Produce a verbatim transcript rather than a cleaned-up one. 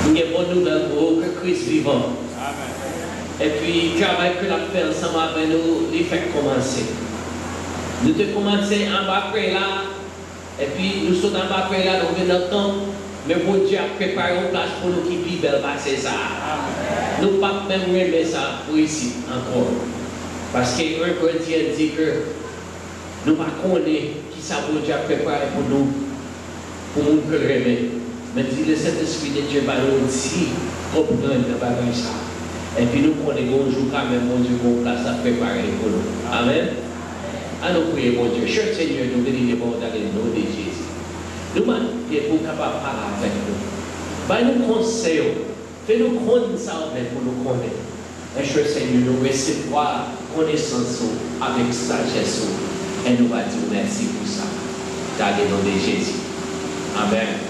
Gen bon nouvèl pou ou, ke Kris vivan. Epi, travay ke l ap fè ansanm avè nou, li fèk kòmanse. Nou te kòmanse anba prèy la, epi nou sot anba prèy la, nou vin nan tanp, men Bondye ap prepare yon plas pou nou ki pi bèl pase sa a. Nou p ap menm renmen sa pou isit ankò. Paske Reverend T N di ke nou pa konnen kisa Bondye ap prepare pou nou, pou moun ke l renmen. Men di, le Sentespri de Dye ba nou yon ti konprann nan bagay sa a. Epi nou konnen gen yon jou kanmenm Bondye gen yon plas l ap prepare pou nou. Amèn. An nou priye Bondye. Chè Senyè, nou vini devan w nan non de Jezi. Nou mande pou w kapab pale avèk nou. Bay nou konsèy ou. Fè nou konn sa w vle pou nou konnen. Èske, Senyè, nou resevwa konesans ou avèk sajès ou, e nou va di w mèsi pou sa. Gade non de Jezi. Amèn.